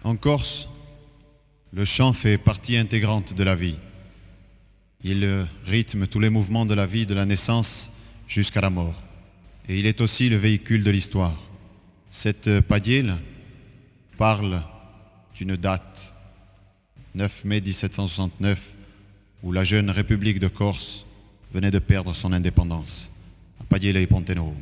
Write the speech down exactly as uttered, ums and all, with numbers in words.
En Corse, le chant fait partie intégrante de la vie. Il rythme tous les mouvements de la vie, de la naissance jusqu'à la mort. Et il est aussi le véhicule de l'histoire. Cette padiella parle d'une date, neuf mai dix-sept cent soixante-neuf, où la jeune République de Corse venait de perdre son indépendance. A padiella di Ponte Novu.